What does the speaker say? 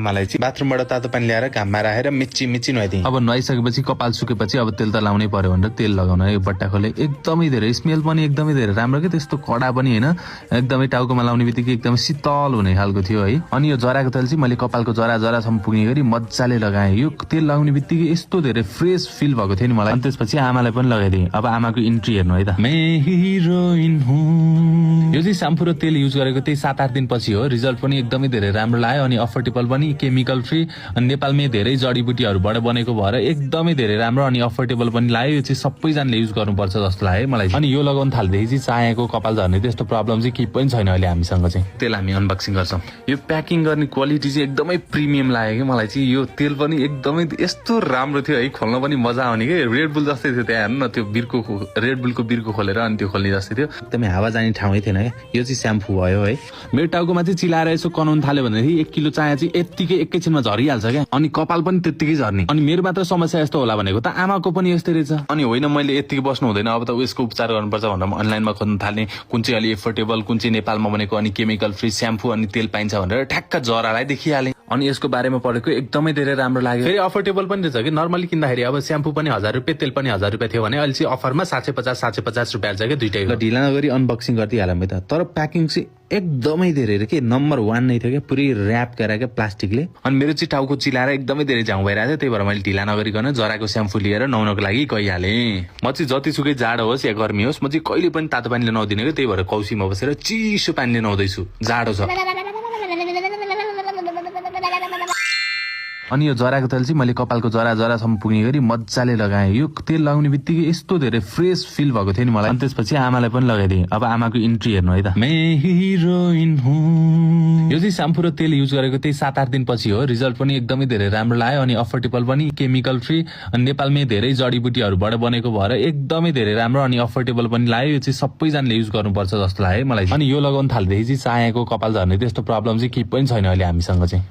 आमालाई चाहिँ बाथरुमबाट तातो पानी ल्याएर घाममा राखेर मिची नुहाइदिएँ। अब नुहाइसकेपछि कपाल सुकेपछि अब तेल त लाउनै पर्यो भनेर तेल लगाउन यो बट्टाखोले एकदमै धेरै स्मेल पनि एकदमै धेरै राम्रो के त्यस्तो कडा पनि हैन, एकदमै टाउकोमा लाउने बित्तिकै एकदमै शीतल हुने खालको थियो है। अनि यो जराको तेल चाहिँ मैले कपालको जरासम्म पुग्ने गरी मजाले लगाएँ। यो तेल लगाउने बित्तिकै यस्तो धेरै फ्रेश फिल भएको थियो नि मलाई। अनि त्यसपछि आमालाई पनि लगाइदिएँ। अब आमाको इन्ट्री हेर्नु है त। यो चाहिँ स्याम्पू र तेल युज गरेको त्यही 7-8 दिनपछि हो। रिजल्ट पनि एकदमै धेरै राम्रो लाग्यो अनि अफोर्डेबल पनि, केमिकल फ्री, अनि नेपालमै धेरै जडीबुटीहरूबाट बनेको भएर एकदमै धेरै राम्रो अनि अफोर्डेबल पनि लाग्यो। यो चाहिँ सबैजनाले युज गर्नुपर्छ जस्तो लाग्यो मलाई। अनि यो लगाउन थाल्दैदेखि चाहिँ चायाको कपाल झर्ने त्यस्तो प्रब्लम चाहिँ केही पनि छैन अहिले हामीसँग चाहिँ। तेल हामी अनबक्सिङ गर्छौँ। यो प्याकिङ गर्ने क्वालिटी चाहिँ एकदमै प्रिमियम लाग्यो कि मलाई चाहिँ। यो तेल पनि एकदमै यस्तो राम्रो थियो है, खोल्न पनि मजा आउने कि रेड बुल जस्तै थियो। त्यहाँ हेर्नु न, त्यो रेड बुलको बिर्को खोलेर अनि त्यो खोल्ने जस्तै थियो। एकदमै हावा जाने ठाउँै थिएन क्या। यो चाहिँ स्याम्पू भयो है। मेरो टाउकोमा चाहिँ चिलाएर यसो कनाउन थाल्यो भनेदेखि 1 किलो चाया चाहिँ यत्तिकै एकैछिनमा झरिहाल्छ क्या। अनि कपाल पनि त्यत्तिकै झर्ने। अनि मेरो मात्र समस्या यस्तो होला भनेको त आमाको पनि यस्तै रहेछ। अनि होइन मैले यत्तिकै बस्नु हुँदैन, अब त यसको उपचार गर्नुपर्छ भनेर अनलाइनमा खोज्न थाल्ने कुन चाहिँ अलि एफोर्डेबल, कुन चाहिँ नेपालमा बनेको अनि केमिकल फ्री स्याम्पू अनि तेल पाइन्छ भनेर ठ्याक्क जरालाई देखिहालेँ। अनि यसको बारेमा पढेको एकदमै धेरै राम्रो लाग्यो। फेरि अफोर्डेबल पनि रहेछ कि। नर्मली किन्दाखेरि अब स्याम्पू पनि 1000 रुपियाँ, तेल पनि 1000 रुपियाँ थियो भने अहिले चाहिँ अफरमा 750 रुपियाँ हाल्छ क्या दुइटै। ढिला नगरी अनबक्सिङ गरिदिइहालौँ है त। तर प्याकिङ चाहिँ एकदमै धेरै के नम्बर 1 नै थियो क्या। पुरै ऱ्याप गरेर क्या प्लास्टिकले। अनि मेरो चाहिँ टाउको चिलाएर एकदमै धेरै झाउँ भइरहेको थियो। त्यही भएर मैले ढिला नगरिकन जराको स्याम्पू लिएर नुहाउनको लागि गइहालेँ। म चाहिँ जतिसुकै जाडो होस् या गर्मी होस्, म चाहिँ कहिले पनि तातो पानीले नुहाउँदिनँ क्या। त्यही भएर कौसीमा बसेर चिसो पानीले नुहाउँदैछु, जाडो छ। अनि यो जराको तेल चाहिँ मैले कपालको जरासम्म पुग्ने गरी मजाले लगाएँ। यो तेल लगाउने बित्तिकै यस्तो धेरै फ्रेश फिल भएको थियो नि मलाई। अनि त्यसपछि आमालाई पनि लगाइदिएँ। अब आमाको इन्ट्री हेर्नु है त। यो चाहिँ स्याम्पू र तेल युज गरेको त्यही 7-8 दिनपछि हो। रिजल्ट पनि एकदमै धेरै राम्रो लाग्यो अनि अफोर्डेबल पनि, केमिकल फ्री, अनि नेपालमै धेरै जडीबुटीहरूबाट बनेको भएर एकदमै धेरै राम्रो अनि अफोर्डेबल पनि लाग्यो। यो चाहिँ सबैजनाले युज गर्नुपर्छ जस्तो लाग्यो मलाई। अनि यो लगाउन थाल्दैदेखि चाहिँ चायाको कपाल झर्ने त्यस्तो प्रब्लम चाहिँ केही पनि छैन अहिले हामीसँग चाहिँ।